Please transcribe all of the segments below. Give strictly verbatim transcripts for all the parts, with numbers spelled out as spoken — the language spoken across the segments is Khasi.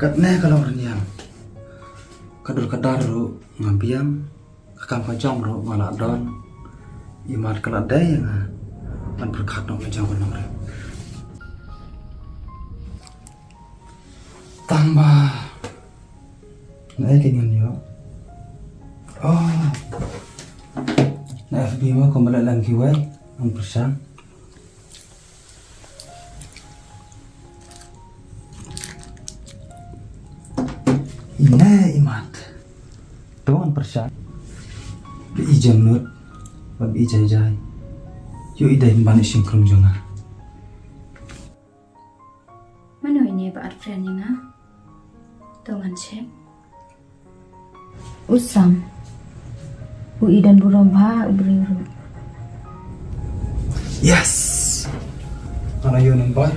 Katne ka long rynïeng. Ka dur ka dar ruh nga biang. Ka kam ka jam ruh nga la don. Imat ka la dei ïa nga ban pyrkhat noh la jong ka nongrim. Tang ba na ai ka ngan ïoh. Oh. Na F B mo kumba la lang kiwei. Ngan pyrshang. Ine imat. To ngan pyrshang. Ba i jemnud. Ba i jai jai. Ïoh i dei ban i shynkrung jong nga. Mano ine ba add friend ïa nga? To ngan check. U Sam. U i don burom bha u briew ruh. Yes. Nga la ïoh number.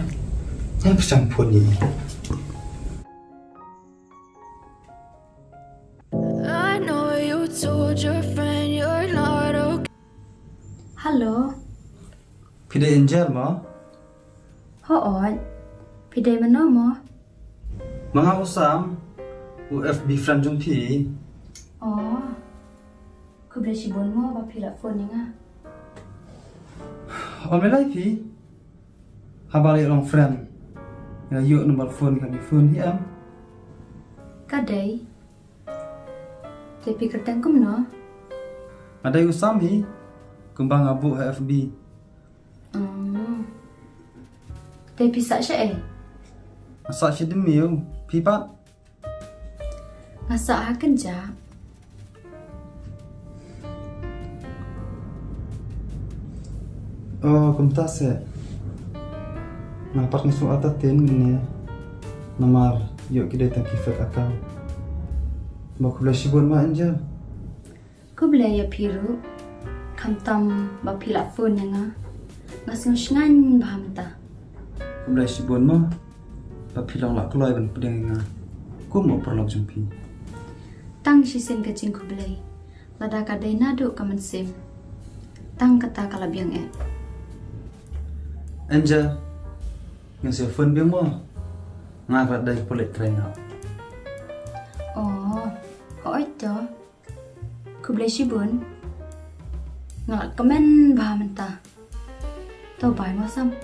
Ngan pyrshang phone ïa i. I know you told your friend you're not okay. Hello. Phi dei Angel mo? Hooid. Phi dei mano mo? Ma nga u Sam, u F B friend jong phi. Oh. Khublei shibun mo ba phi la phone ïa nga. Ym lei phi. Haba la ïoh long friend, nga ïoh number phone ka phi phone hi em. Ka dei. Te phi kyrteng kumno? Nga dei u Sam hi. Kumba nga buh ha F B. Oh. Te phi sah shaei? Nga sah sha Dimiu. Phi pat? Nga sah ha kynjah. Oh, kumta se. Nga pat nga shu entertain mynne. Namar ïoh ki dei tang ki fake account. Ba khublei shibun ma Angel. Khublei ïa phi ruh. Khamtam ba phi la phone ïa nga. Nga sngewsynei bha mynta. Khublei shibun mo. Ba phi long la kloi ban pdiang ïa nga kum u paralok jong phi. Tang shisien ka jingkhublei. Lada ka dei naduh ka mynsiem. Tang kata ka la biang eh. Angel, ngan sa phone biang mo. Nga ka dei pulit train nga. Oh, hooid to. Khublei shibun. Nga la kmen bha mynta. To bye mo Sam.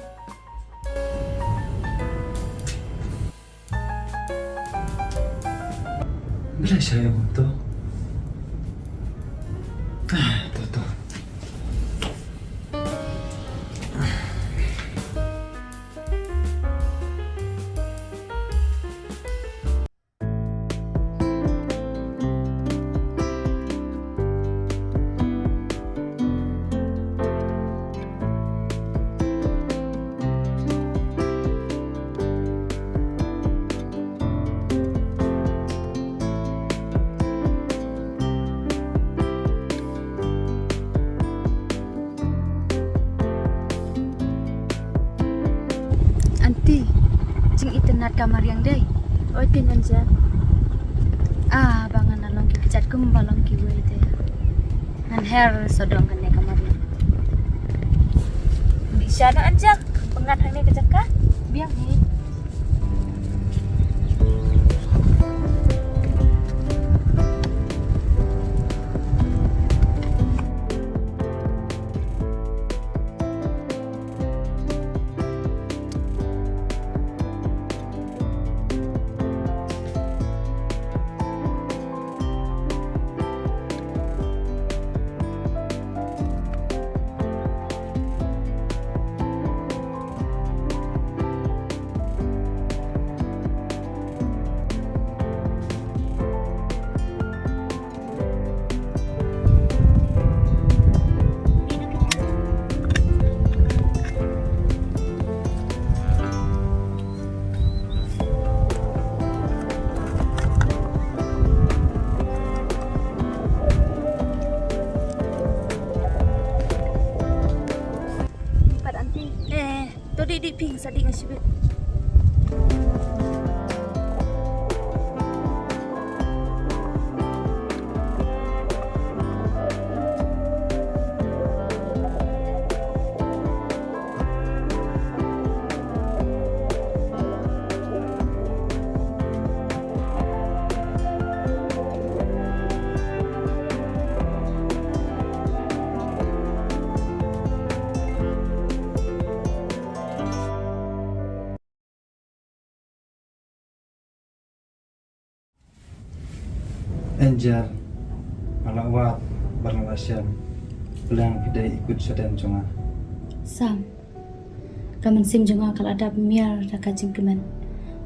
Bila sha ïa to. Ah, to to. Aunty, jingitynnad ka mariang dei. Oi, tin Anja. Ah, ba ngan long ki kjat kumba long kiwei te. Ngan her sodong kane ka mariang. Di shana Anja, pyngat hangne ka jaka. Biang hi. Pat aunty. Eh, to dih dih ping sa dih nga shibit. Danger, nga la wad bad nga la shem. Pleng phi dei i kut sha den jong nga. Sam, ka mynsiem jong nga ka la dap miar da ka jingkmen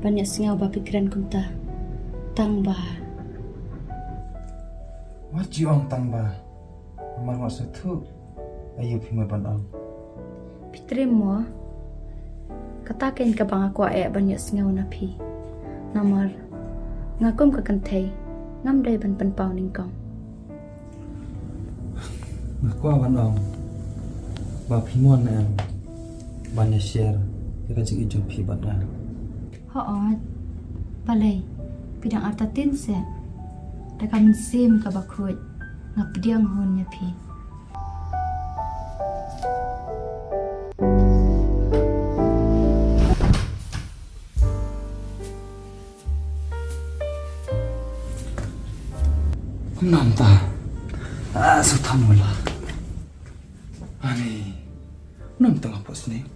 ban ïohsngew ba phi kren kumta. Tang ba. Wat ju ong tang ba. Namar nga sngewthuh aïu phi mut ban ong. Phi triem mo. Kata keiñ kaba nga kwah eh ban ïohsngew na phi. Namar nga kum ka kynthei ngam dei ban pynpaw nyngkong. Nga kwah ban ong ba phi mon em ban ïa share ïa ka jingïeit jong phi bad nga. Hooid. Balei phi dang artatien seh? Da ka mynsiem kaba khuid nga pdiang hun ïa phi. Namta. Ah, sa tham wala. Ani. Namta nga pos ni.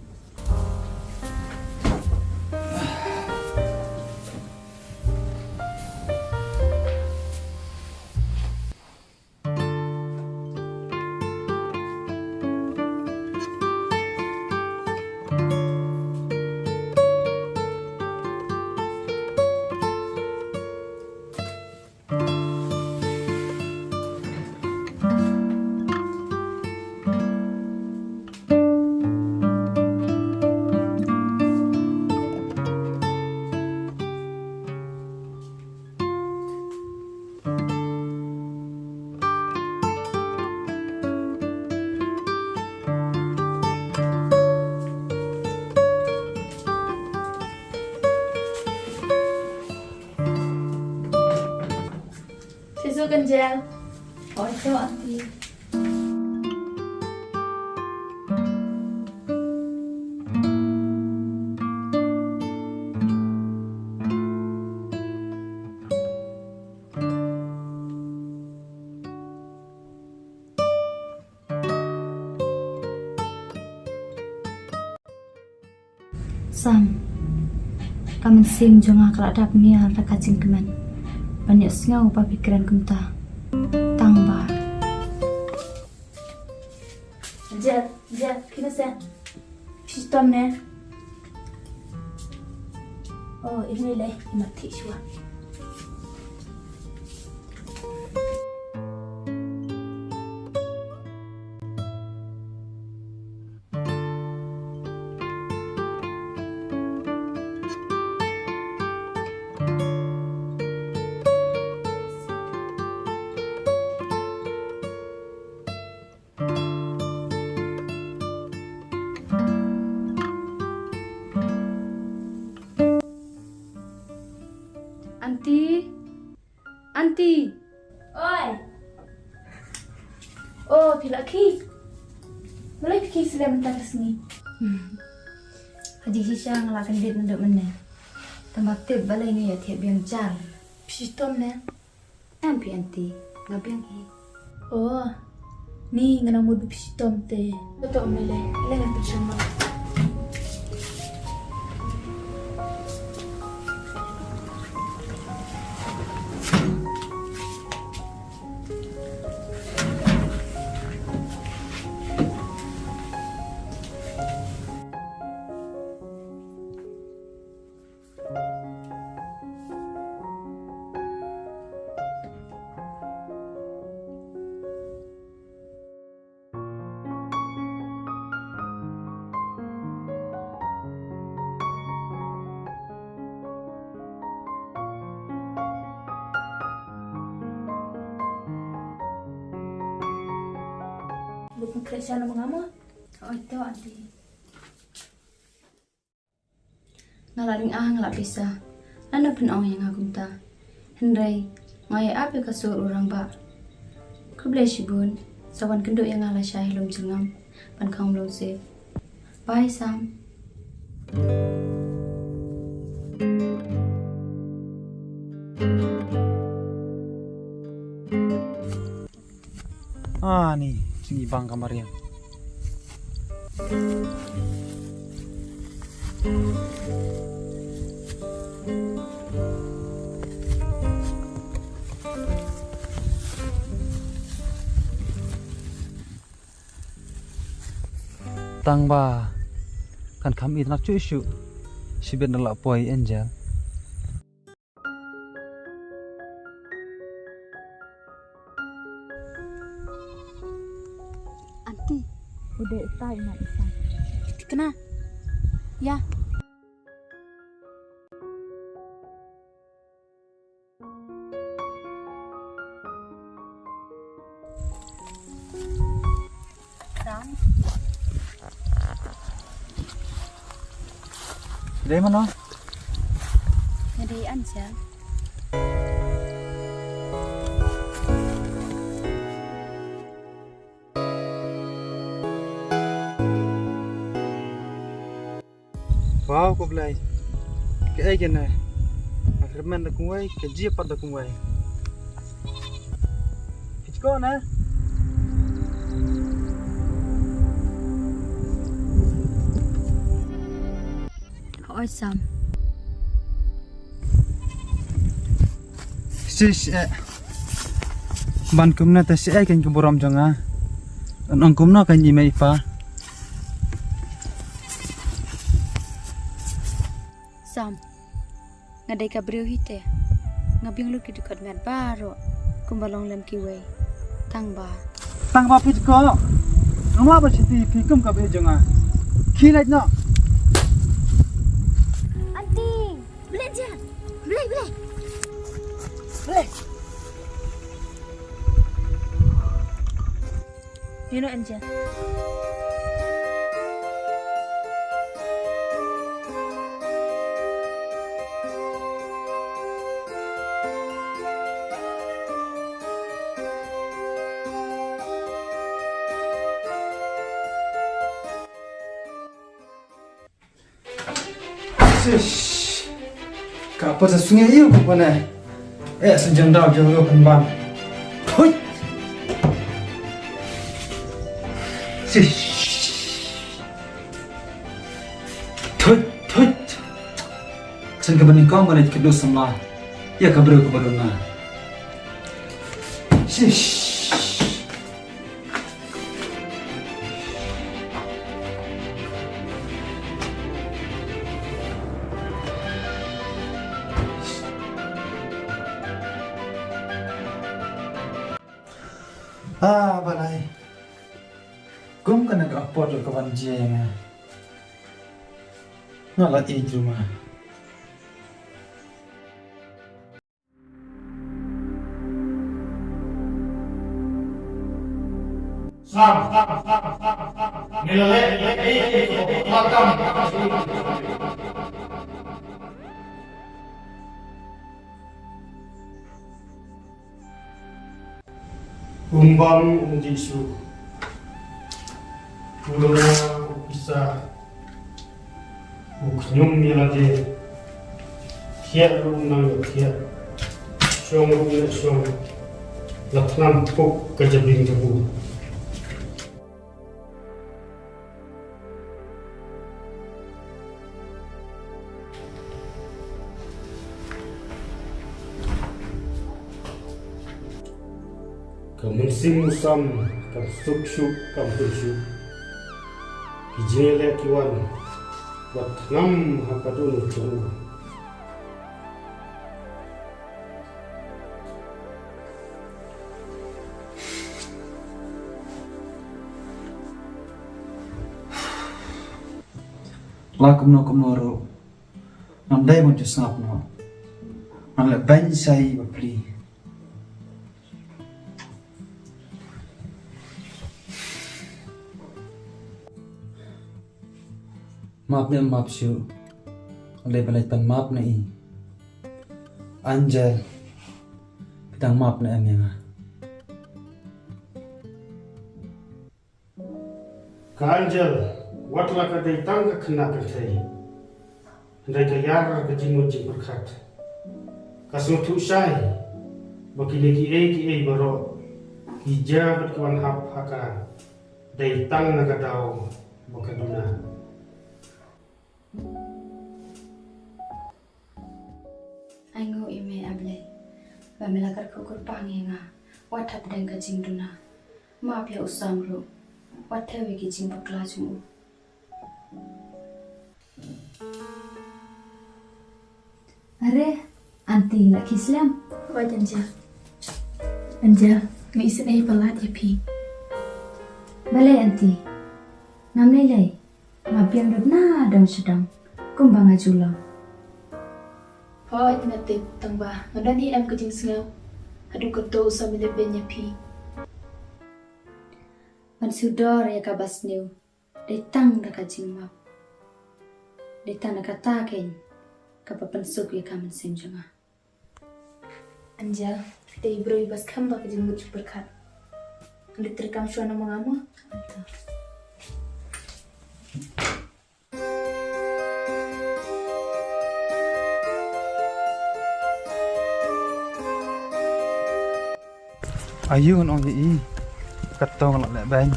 Sisu Kenjel. Oi, to, Aunty. Sam, ka mynsiem jong nga ka la dap miar da ka jingkmen ban ïohsngew ba phi kren kumta. Tang ba. Jel, jel, kine se. Phi shitom ne? Oh, ini le, ima thik shuwa. Aunty, Aunty. Oi. Oh, phi la khie. Balei phi khie slem mynta ka sngi? Haji shisha nga la kyndit naduh mynne. Tang ba tip balei ngi ïa thied biang jar. Phi shitom ne? Em phi Aunty, nga biang hi. Oh, ni nga nang mut ba phi shitom te. Betul, Mele. Mele, ngan pynshong ma. Bukun kre sha na manga mo? Oi to, Aunty. Nga la ring ah, nga la pisa. Lano phin ong ïa nga kumta. Hynrei nga ïa ap ïa ka sur u rangbah. Khublei shibun. Sa wan kynduh ïa nga lashai ha lum jingngam ban khang mlung sih. Bye Sam. Ani, jingibang ka mariang. Tang ba kan kham ithuh shuh shuh. Shibit na la poi Angel. Aunty, u dei utai u Mat u Sam. Thikna. Ïa. Sam. Dei mano? Nga dei Angel. Wow, ko Blei. Kaei kane? Ka kyrmen da kumwei, ka jia pat da kumwei. Phi kwah ne? Hooid Sam. Shish, eh. Ban kumne te shiah ïa ka burom jong nga. Ngan ong kumno ha i mei i pa. Sam, nga dei ka briew hi te. Nga biang lut ki dkhot met baroh kumba long lem kiwei. Tang ba. Tang ba phi kwah. Nga ma ba shi ti phi kum ka bri jong nga. Khie leit noh. Aunty, blei ja. Blei, blei. Blei. Ïa noh Angel. Shish. Ka pat sa sngew ïa u kane. Eh, sa jang daw jang ïa u pynban. Thuit. Shish. Thuit, thuit. Ksan ka bani kong bani kadu samla. Ïa ka briew ka baduna. Shish. Ah, balei. Kum kane ka apot ka wan jia ïa nga. Nga la ïeit ruh ma. Sam, sam, sam, sam, sam, sam. Ngi la leh, leh, leh, leh, leh, leh. Um bam um Jisu. U la u pisa. U khñium ïa lade. Thiah ruh nang ïa thiah. Shong ruh ïa shong. La thngan puk ka jabieng jabu. Ka mynsiem u Sam kam suk shuh kam pun shuh. Ki jingïaleh ki wan wat thnam ha ka dun jong u. La kumno kumno ruh ngam dei ban ju sngap noh. Ngan leh beiñ sa i bapli. Map ne map shuh. Lei ba lei pan map na i. Angel. Phi dang map ne em ïa nga? Ka Angel, wat la ka dei tang ka khynnah kynthei. Hynrei ka ïar ka jingmut jingpyrkhat. Ka sngewthuh shai ba kine kiei kiei baroh ki jia bad ki wan hap ha ka dei tang na ka daw ba ka duna. Ai nguh ïa me A Blei ba me la kyrkhu kyrpang ïa nga wat hapdeng ka jingduna. Map ïa u Sam ruh wat thew ïa ki jingbakla jong u. Re, Aunty, la khie slem? Hooid, Angel. Angel, nga isynei palat ïa phi. Balei, Aunty? Ngam lei lei. Nga biang dud na dong sha dong kumba nga ju long. Hooid, nga tip, tang ba nga don hi em ka jingsngew haduh kato u Sam u leh beiñ ïa phi. Ban shu dor ïa kaba sniew dei tang da ka jingmap. Dei tang da kata keiñ kaba pynsuk ïa ka mynsiem jong nga. Angel, phi dei i briew iba skhem bad ka jingmut jingpyrkhat. Ngi treikam shuwa na ma nga mo. Aïu, ngan ong ïa i. Katto nga la leh beiñ.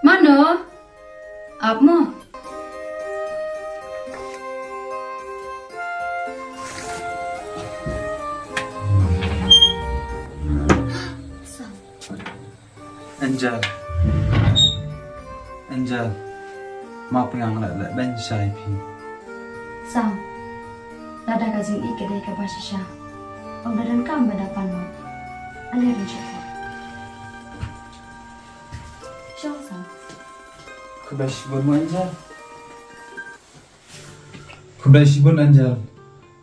Mano? Ap mo. Angel. Angel. Map ïa nga, nga la leh beiñ shisha ïa phi. Sam, lada ka jingïeit ka dei kaba shisha, ym da donkam ba da pan map. Ale rung sha ka. Shong, Sam. Khublei shibun mo, Angel. Khublei shibun, Angel,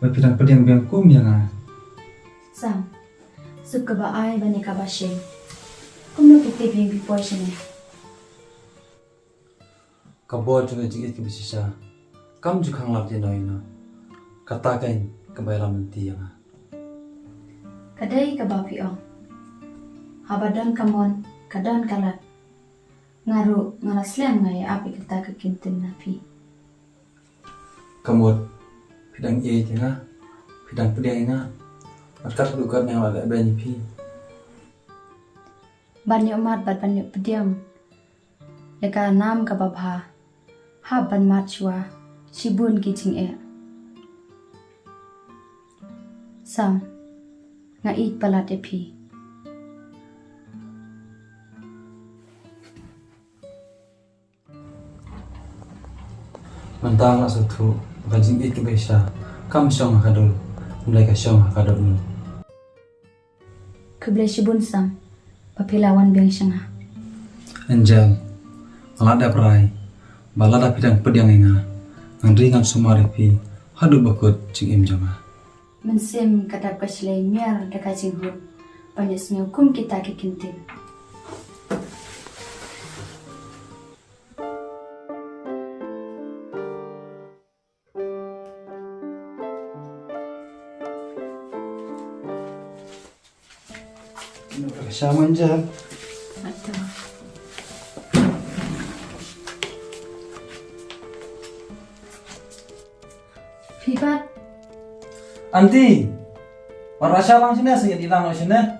ba phi dang pdiang biang kum ïa nga. Sam, suk kaba ai ban ïa kaba shim. Kumno phi tip ïing phi poi shane? Ka bor jong ka jingïeit kaba shisha kam ju khang lad ïano ïano. Kata keiñ kaba ïalam lynti ïa nga. Ka dei kaba phi ong. Haba don ka mon, ka don ka lad. Nga ruh nga la slem nga ïa ap ïa kata ka ktien na phi. Ka mut phi dang ïeit ïa nga, phi dang pdiang ïa nga. Bad kat haduh katne nga la leh beiñ ïa phi. Ban ïoh mad bad ban ïoh pdiang ïa ka nam kaba bha. Hap ban mad shuwa shibun ki jingeh. Sam, nga ïeit palat ïa phi. Mynta nga sngewthuh ba ka jingïeit kaba shisha kam shong ha ka dur, hynrei ka shong ha ka dohnud. Khublei shibun Sam, ba phi la wan biang sha nga. Angel, nga la dep rai ba lada phi dang pdiang ïa nga, ngan ri ngan sumar ïa phi haduh ba kut jingim jong nga. Mynsiem ka dap ka shlei miar da ka jinghun, ban ïohsngew kum kita ki ktien. Sha manja. Phi pat. Aunty. Wan rasha lang shane, sa ïa di lang shane.